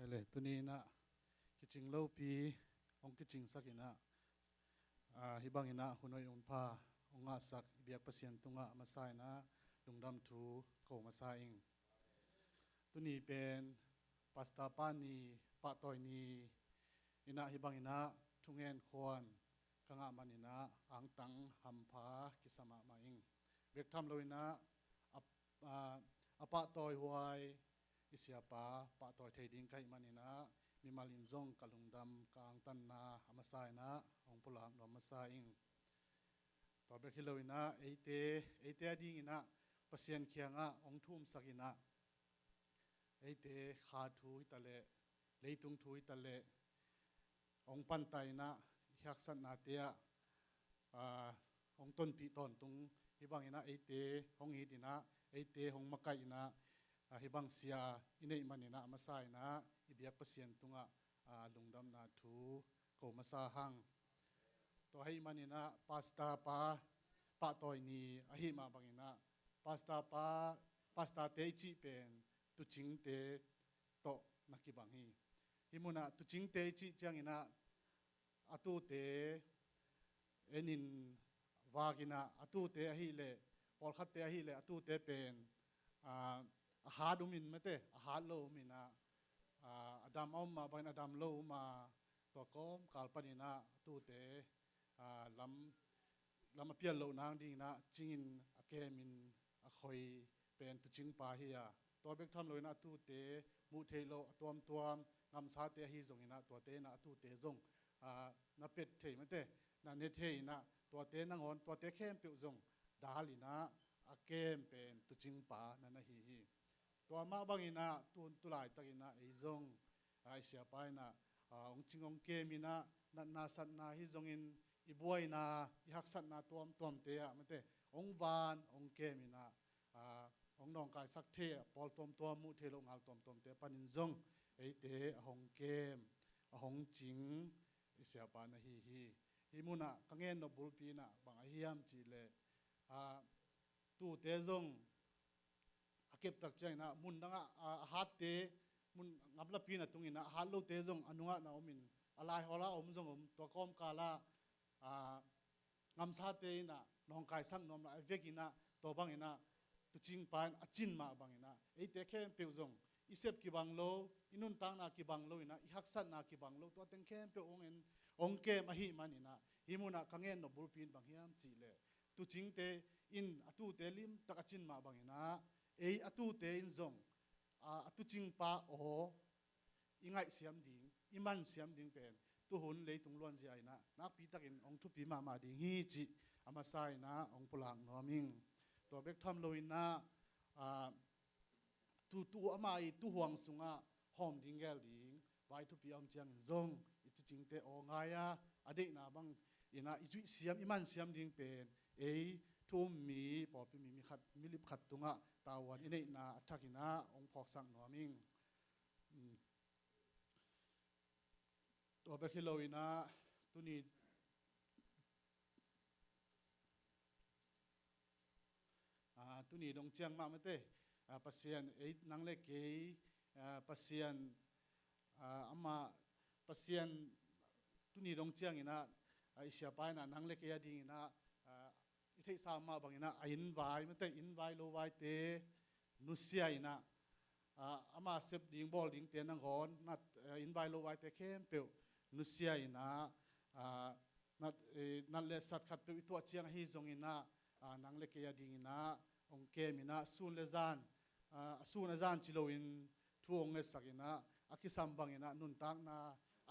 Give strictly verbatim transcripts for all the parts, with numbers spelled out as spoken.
Le tuni inah kicing lopi hong kicingsak inah, ah, hih bang inah hun hoih hun pha hong ngahsak i biak Pasian tungah a masa inah lungdam thu ko masa ing. Tuni pen Pastor pa ni, pahtawi ni inah hih bang inah thungen khuan ka ngah man inah angtang hampha kisa mahmah ing. Bek tham lo inah a, a, a pahtawi huai i siapa pahtawi thei ding ka hih man inah mimal in zong ka lungdam ka angtanna a masa inah hong pulak nuam masa ing. Tua bek hi lo inah eite, eite a ding inah Pasian kiangah hong thumsak inah eite kha thu hi ta leh, leitung thu hi ta leh, hong panta inah i haksatnate ah, ah, hong tonpih tawntung hih bang inah eite hong it inah, eite hong makaih inah, ah, hih bang sia i neih man inah a masa inah i biak Pasian tungah, ah, lungdamna thu ko masa hang. Tua ahih man inah Pastor pa pahtawi ni ahih mah bang inah Pastor pa, Pastorte i cih pen tucingte tawh na kibang hi. Hih munah tucingte i cih ciang inah a tuute en in vak inah a tuute ahih leh, pawlkhatte ahih leh a tuute pen, ah, a hat um in mate, a hat lo um inah, ah, a dam a om mah bangin a dam lo um a, tua kawmkal pan inah a tuute, ah, lam, lam a pial loh nang ding inah cingin a kemin a khoi pen tucingpa hi a, tua bek tham lo inah a tuute muh theih loh a tuamtuam ngamsate ahi zong inah tuate inah a tuute zong, ah, na pet thei mate, na ne thei inah tuate nangawn tuate khempeuh zong dal inah a kem pen tucingpa na na hi hi. Tua mah bang inah tun tulaitak inah ei zong, ah, i siapa inah, ah, hong cing hong kem inah natna satna hi zongin i buaina i haksatna tuamtuamte ah mate hong van hong kem inah, ah, hong nawngkaisak thei a pawl tuamtuam muh thei loh ngal tuamtuamte panin zong eite a hong kem a hong cing i siapa na hi hi. Hih munah ka ngen nop bulpi inah bang a hiam cih leh, ah, tuute zong a keptak ciang inah mun dangah, ah, a hatte mun ngaplapi na tung inah a hat lote zong a nungah na om in a laihawl ah a om zong om, tua kawmkal ah, ah, ngamsate inah nawngkaisak nuam lai a vek inah tua bang inah tucingpa in a cin mah bang inah eite khempeuh zong i sep kibang lo, i nuntakna kibang lo inah i haksatna kibang lo, tua teng khempeuh hong en hong kem ahih man inah hih munah ka ngen nop bulpi in bang hiam cih leh tucingte in a tuute limtak a cin mah bang inah ei a tuute in zong, ah, a tucingpa aw i ngaihsiam ding, i mansiam ding pen tuhun leitung luanzia inah nakpitakin hong thupi mahmah ding hi cih a masa inah hong pulak nuam ing. Tua bek tham lo inah, ah, tu, tu ama i tuhuang sungah hawm ding gel ding vai thupi a om ciangin zong i tucingte aw ngai a, a deihna bang inah i zuihsiam i mansiam ding pen ei thu um mi pawlpi mi, mi khat, milip khat tungah tavuan i neihna a thak inah hong phawksak nuam ing. Um. Tua bek hi lo inah tuni, ah, tuni dong ciang mah mate, ah, Pasian ei nang le kei, ah, Pasian, ah, amah Pasian tuni dong ciang inah, ah, i siapa inah nang le kei a ding inah, ah, i theihsa mah bang inah a inn vai mate, inn vai lo vaite nusia inah, ah, ama sep ding bawl dingte nangawn nat, ah, inn vai lo vaite khempeuh nusia inah, ah, nat, eh, nat le sat khatpeuh i tuah ciang ahi zong inah, ah, nang le kei a ding inah hong kem inah sun le zan, ah, a sun a zan ci loin thu hong ngetsak inah a kisam bang inah nuntakna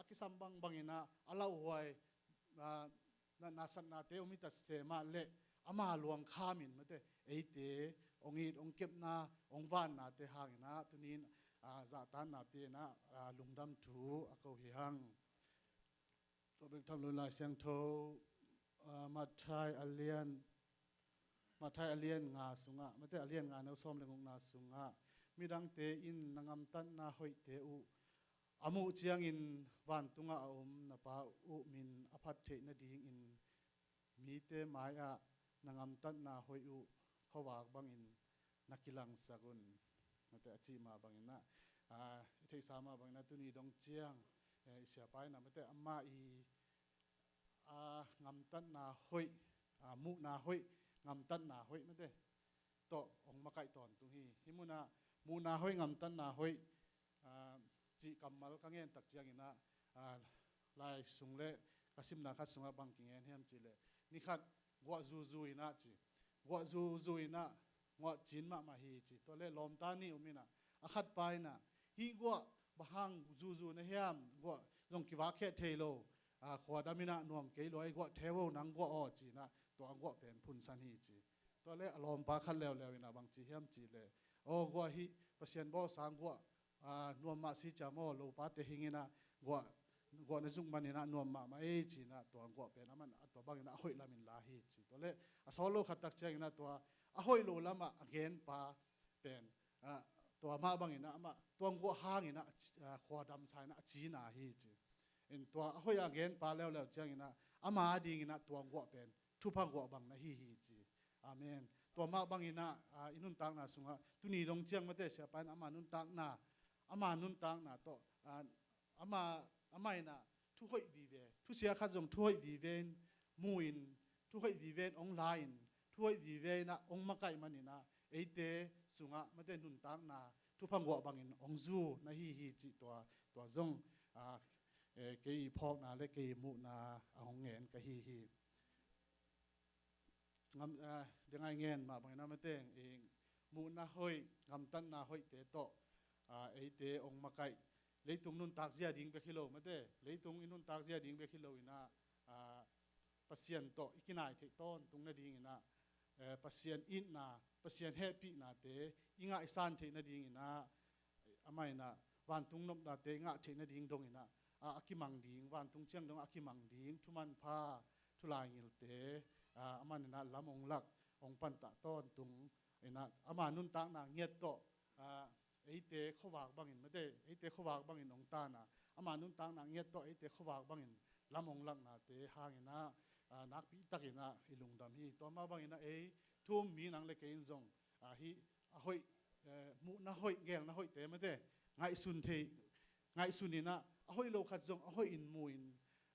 a kisam bangbang inah a lauhuai, ah, na, nasatnate om hi ta se mah leh ama luang khamin mate eite hong it hong kepna hong vannate hang inah tuni in, ah, zahtaknate inah, ah, lungdam thu a ko hi hang. Tua bek tham lo Lai Siangtho, ah, Matthai a lian, Matthai a lian nga sungah mate a lian nga neu sawm le gukna sungah midangte in na ngamtatna hoihte uh a muh ciangin vantungah a om na Pa uh min a phat theih nadingin mite mai-ah na ngamtatna hoih uh khuavak bangin na kilangsak un. Mate a cih mah bang inah, ah, i theihsa mah bangin ah tuni dong ciang, eh, i siapa in ah mate, amah i, a, ngamtatna hoih, a, muhna hoih, ngamtatna hoih mate tawh hong makaih tawntung hi. Hih munah muhna hoih, ngamtatna hoih, a, cih kammal ka ngen tak ciangin ah, a, lai sung le ka simna khat sungah bang kingen hiam cih leh, ni khat guah zuzu in ah ci, guah zuzu in ah guah cin mahmah hi ci. Tua leh lawmta nih om in ah, a khatpa in ah, hih guah bang hang zuzu na hiam, guah zong kivak khia thei lo, a, khuadam in ah nuam kei lua, guah theu o nang guah aw ci in ah, tua guah pen phunsan hi ci. Tua leh a lawmpa khat leuleu in ah bang ci hiam cih leh, aw guah hih Pasian bawlsa guah, a, nuam mah si ciam aw, lopate hing in ah guah, guah na zuk man in ah nuam mahmah ei ci in ah, tua guah pen aman a tua bangin ah a hoih lamin la hi ci. Tua leh a sawl lo khat tak ciangin ah tua a hoih lo lamah a genpa pen, a, tua mah bangin ah amah tua guah hangin ah, a, khuadam sa in ah a cina hi ci. In tua a hoih a genpa leuleu ciangin ah ama dingin ah tua guah pen thupha guah bang na hi hi ci. Amen. Tua mah bangin ah, a, i nuntakna sungah tuni dong ciang mate siapa in ama nuntakna, ama nuntakna tawh, a, ama, ama in ah thuhoih vive, thusia khat zong thuhoih vive in mu in, thuhoih vive in hong la in, thuhoih vive in ah hong makaih man in ah eite sungah mate nuntakna thupha guah bangin hong zu na hi hi cih tua, tua zong, a, eh, kei i phawkna le kei i muhna a hong ngen ka hi hi. Ngam, a, dengai ngen mah bangin ah mate, i muhna hoih, ngamtatna hoihte tawh, a, eite hong makaih. Leitung nuntak zia ding bek hi lo mate, leitung i nuntak zia ding bek hi lo in ah, a, Pasian tawh i kinai theih tawntung nadingin ah, eh, Pasian itna, Pasian hehpihnate i ngah i san theih nadingin ah, amah in ah vantung nopnate i ngah theih nading dongin ah, a, a kimang ding, vantung ciang dong a kimang ding thumanpha, thulaingilte, a, aman in ah lam hong lak, hong pantah tawntung in ah, ama nuntakna ngiat tawh, a, eite khuavak bangin mate, eite khuavak bangin hong tan a, ama nuntakna ngiat tawh eite khuavak bangin lam hong laknate hangin ah, a, nakpi takin ah i lungdam hi. Tua mah bangin ah ei thu um mi nang le kei in zong, a, hih a hoih, eh, muhna hoih, gelna hoihte mate ngaihsun thei, ngaihsun in ah a hoih lo khat zong a hoih in mu in,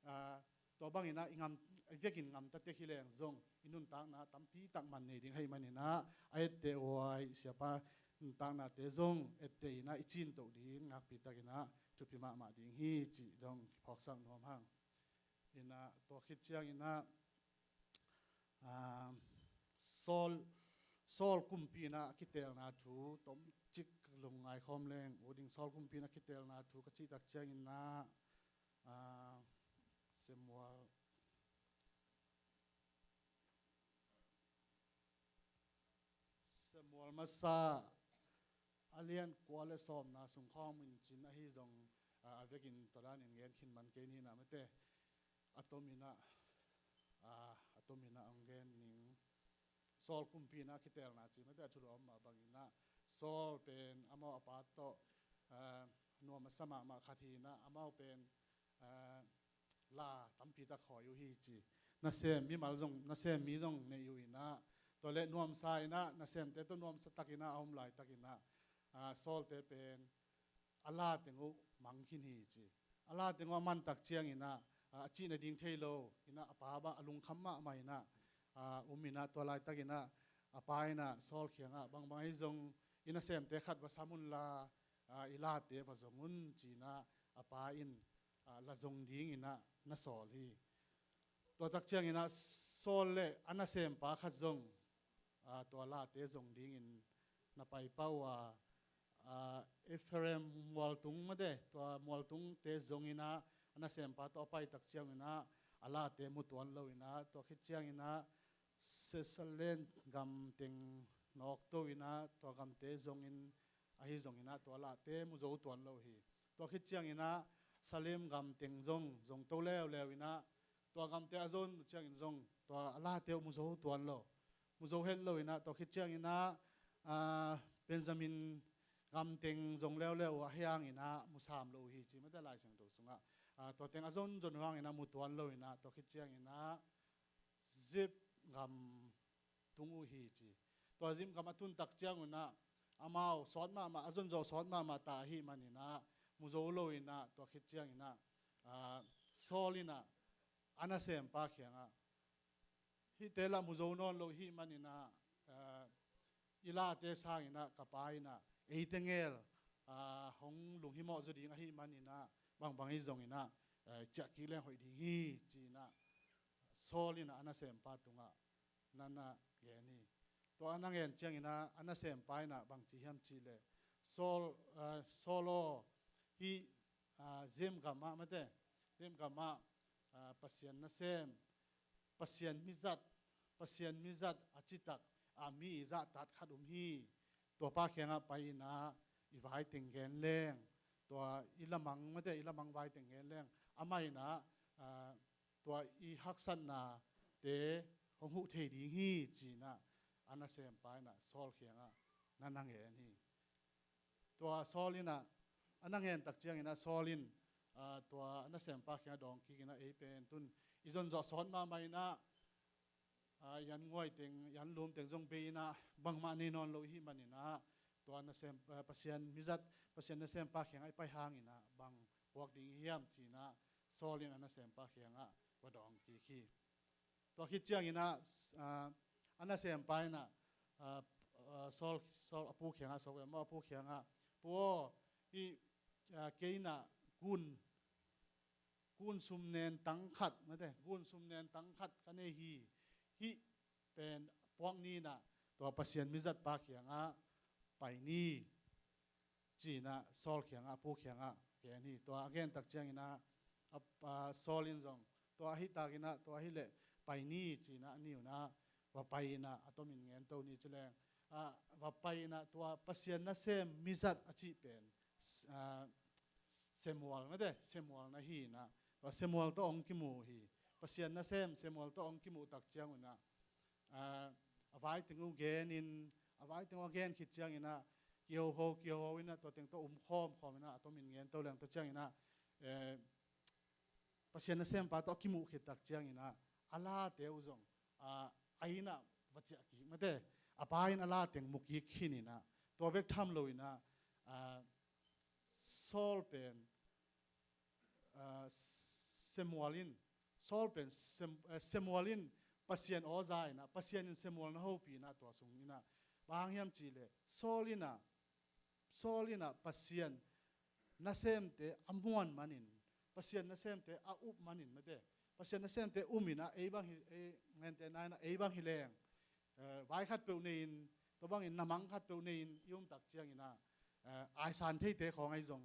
a, tua bangin ah i ngam, i vekin ngamta tek hi leng zong i nuntakna tampi tak man nei ding ahih manin ah, a etteh huai siapa nuntaknate zong etteh in ah i cintoh ding nakpi takin ah thupi mahmah ding hi cih dong kiphawksak nuam hang. In ah tua khit ciangin ah, a, Saul, Saul kumpi in ah a kiteelna thu tomcik lungngai khawm leng uh ding. Saul kumpi in ah a kiteelna thu ka cih tak ciangin ah, a, Samuel, Samuel masa a lian kua le sawmna sung khawng in cin ahi zong, a, a vekin tua danin gen khin man kei ni in ah mate, a tomin ah, a, a tomin ah hong gen ning. Saul kumpi in ah a kiteelna ci mate, a thulu a om mah bangin ah Saul pen amau a pa tawh, a, nuam a sa mahmah khat hi in ah, amau pen, a, la tampi tak hawi uh hi ci. Nasem mimal zong, nasem mi zong nei uh in ah, tua leh nuamsa in ah, nasemte tawh nuamsa takin ah a om laitak in ah, a, Saulte pen a la teng uh mang khin hi ci. A la teng uh a man tak ciangin ah, a, a cih nading thei lo in ah, a pa bang a lungkham mahmah in ah, a, um in ah, tua laitakin ah a pa in ah Saul kiangah, bangbang ahi zong i nasemte khat va sam unla, a, i late va zong un ci in ah a pa in, a, la zong dingin ah na sawl hi. Tua tak ciangin ah Saul le a nasempa khat zong, a, tua late zong dingin na pai pah uh a, a, Ephraim mualtung mate, tua mualtungte zongin ah a nasempa tawh a pai tak ciangin ah a late mu tuan lo in ah, tua khit ciangin ah Sesalen gam teng nawkto in ah tua gamte zongin, ahi zongin ah tua late mu zo tuan lo hi. Tua khit ciangin ah Salem gam teng zong zongto leuleu in ah, tua gamte a zon uh ciangin zong tua a late uh mu zo tuan lo, mu zo het lo in ah, tua khit ciangin ah, a, Benjamin gam teng zong leuleu uh a hiang in ah mu sam lo uh hi ci mate Lai Siangtho sungah. A, tua teng a zonzon uh hang in ah mu tuan lo in ah, tua khit ciangin ah Zip gam tung uh hi ci. Tua Zip gam a tun tak ciangun ah amau sawt mahmah, a zonzo sawt mahmah ta ahih manin ah, mu zo lo in ah, tua khit ciangin ah, aa, Saul in ah a nasempa kiangah, hihte lah mu zo nawn lo i hih manin ah, aa, i late sangin ah ka pa in ah ei tengel, aa, hong lunghimawh zaw ding ahih manin ah, bangbang hi zongin ah, aa, ciah kik leng hoih ding hi, ci-in ah Saul in ah a nasempa tungah na na gen hi. Tua a na gen ciangin ah a nasempa in ah bang ci hiam cih leh, Saul, aa, Saul aw, hih, aa, Zem gamah, mate, Zem gamah, aa, Pasian nasem, Pasian mizat, Pasian mizat a citak, a mi i zahtak khat om hi. Tuapa kiangah pai in ah i vai teng gen leng, tua i lamang, mate, i lamang vai teng gen leng, amah in ah, aa, tua i haksatnate hong huh thei ding hi, ci-in ah a nasempa in ah Saul kiangah na na gen hi. Tua Saul in ah a na gen tak ciangin ah Saul in, aa, tua a nasempa kiangah dawng kik in ah, ei pen tun i zon zawh sawt mahmah in ah, aa, i an nguai teng, i an lum teng zong bei in ah, bangmah nei nawn lo i hih manin ah, tua nasem, aa, Pasian mizat, Pasian nasempa kiangah i pai hangin ah bang puak ding i hiam, ci-in ah Saul in a nasempa kiangah va dawng kik hi. Tua khit ciangin ah, aa, a nasempa in ah, aa, aa, Saul, Saul a pu kiangah, Saul a pu kiangah, "Pu aw, hih, aa, kei in ah gun, gun sum nen tang khat, mate, gun sum nen tang khat ka nei hi. Hih pen puak ni in ah tua Pasian mizatpa kiangah pai ni," ci-in ah Saul kiangah, a pu kiangah gen hi. Tua a gen tak ciangin ah, a, a, Saul in zong, "Tua ahih takin ah, tua ahih leh pai ni," ci-in ah a ni un ah va pai in ah a tomin gen to ni ci leng, aa, va pai in ah tua Pasian nasem mizat a cih pen, s-, aa, Samuel, mate, Samuel na hi in ah, tua Samuel tawh hong kimu hi. Pasian nasem Samuel tawh hong kimuh tak ciang un ah, aa, a vai teng uh gen in, a vai teng uh a gen khit ciangin ah kihoho, kihoho in ah tua teng tawh um khawm khawm in ah a tomin gen to leng, tua ciangin ah, eh, Pasian nasempa tawh a kimuh khit tak ciangin ah a late uh zong, aa, a inn ah va ciah kik, mate, a pa in a la teng mu kik khin in ah, tua bek tham lo in ah, aa, Saul pen, aa, Samuel in, Saul pen Sam-, aa, Samuel in Pasian aw za in ah, Pasian in Samuel na hopih in ah, tua sung in ah bang hang hiam cih leh Saul in ah, Saul in ah Pasian nasemte a muan manin, Pasian nasemte a up manin, mate, Pasian nasemte um in ah, ei bang hi, ei, ngente na in ah ei bang hi leng, eh, vai khat peuh nei-in, tua bangin namang khat peuh nei-in i um tak ciangin ah, eh, aisan theite khawng ahi zong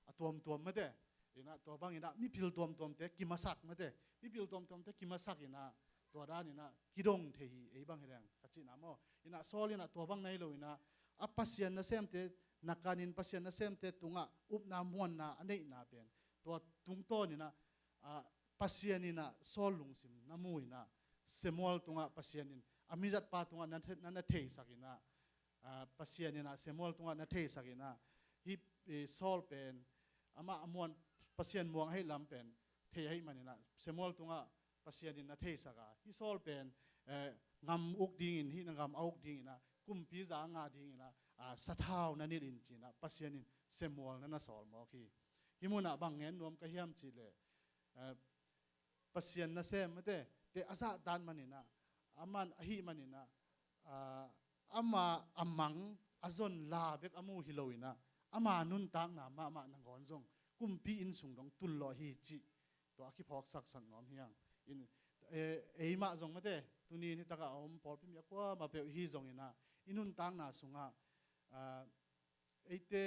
a tuamtuam, mate, in ah tua bangin ah mipil tuamtuamte kimasak, mate, mipil tuamtuamte kimasak in ah, tua dan in ah kidong thei hi, ei bang hi leng ka cihna maw. In ah Saul in ah tua bang na hi lo in ah, a Pasian nasemte na kanin, Pasian nasemte tungah upna muanna a neihna pen, tua tungtawn in ah, ah, Pasian in ah Saul lungsim na mu in ah, Samuel tungah Pasian in a mizatpa tungah na the-, na, na theisak in ah, aa, Pasian in ah Samuel tungah na theisak in ah, hih, eh, Saul pen amah a muan, Pasian muang ahih lam pen thei ahih manin ah, Samuel tungah Pasian in na theisak a, hih Saul pen, eh, ngam uk dingin, hih na ngam a uk dingin ah, kumpi za a ngah dingin ah, aa, sathau na nilh in, ci-in ah Pasian in Samuel na na sawl mawk hi. Hih munah bang gen nuam ka hiam cih leh, eh, Pasian nasem, mate, te a zahtak manin ah, aman ahih manin ah, aa, ama a mang a zon la bek a mu hi lo in ah, ama nuntakna mahmah nangawn zong kumpi inn sung dong tun lawh hi cih, tua a kiphawksaksak nuam hi hang. In, eh, eimah zong, mate, tuni in hitakah a om pawlpi mi a kuamah peuh hi zongin ah, i nuntakna sungah, aa, eite,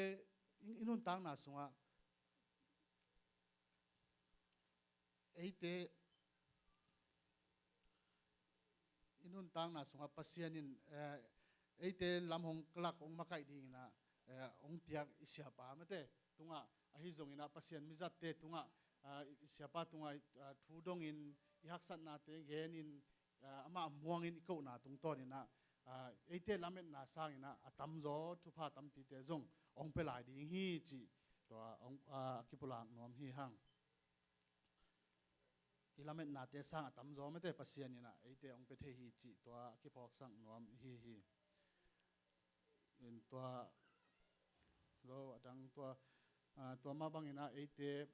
i, i nuntakna sungah eite, i nuntakna sungah Pasian in, eh, eite lam hong lak, hong makaih dingin ah, eh, hong piak i siapa, mate, tungah, ahi zongin ah Pasian mizatte tungah, ah, i siapa tungah, ah, thu dongin, i haksatnate genin, ah, amah muangin i kohna tungtawnin ah, ah, eite lametna sangin ah a tamzaw thupha tampite zong hong pia lai ding hi cih, tua hong, ah, kipulak nuam hi hang. I lametnate sang a tamzaw, mate, Pasian in ah eite hong pia thei hi cih tua kiphawksak nuam hi hi. In tua lo, a dang tua, Ah, tua mah bangin ah eite,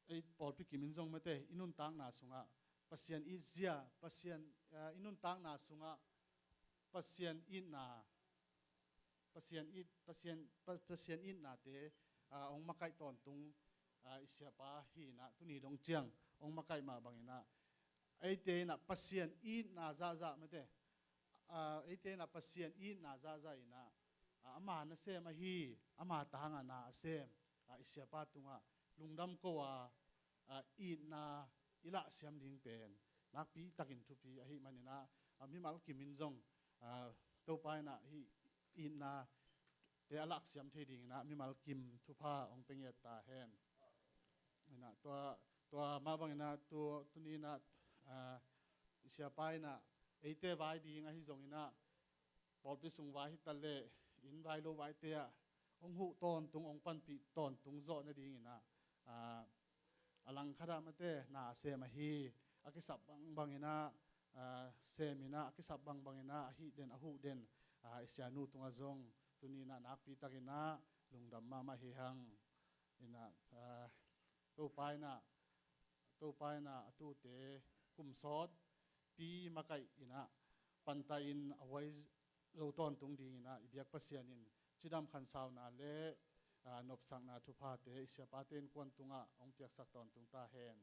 ei pawlpi kimin zong mate, i nuntakna sungah Pasian it zia, Pasian, ah, i nuntakna sungah Pasian itna, Pasian it, Pasian, Pa-, Pasian itnate, ah, hong makaih tawntung, ah, i siapa hi in ah, tuni dong ciang hong makaih mah bangin ah, eite in ah Pasian itna zahzah mate, ah, eite in ah Pasian itna zahzah in ah, ah, ama nasem ahi, ama tangah na a sem, ah, i siapa tungah lungdam ko a, ah, itna i lahsiam ding pen nakpi takin thupi ahih manin ah, ah, mimal kimin zong, ah, Topa in ah hih itnate a lahsiam thei dingin ah mimal kim thupha hong pia ngiat ta hen. In ah tua, tua mah bangin ah tu, tuni in ah, ah, i siapa in ah eite vai ding ahi zongin ah, pawlpi sung vai hi ta leh, inn vai lo vaite ah hong huh tawntung, hong panpih tawntung zawh nadingin ah, ah, a langkhat ah mate na a sem ahi, a kisap bangbangin ah, ah, sem in ah, a kisap bangbangin ah a hih den, a huh den, ah, i sianu tungah zong tuni in ah nakpi takin ah lungdam mahmah hi hang. In ah, ah, Topa in ah, Topa in ah a tuute kum sawtpi makaih in ah, pantah in a huai zo tawntung dingin ah i biak Pasian in cidam khansauna le, ah, nopsakna thuphate i siapate innkuan tungah hong piaksak tawntung ta hen.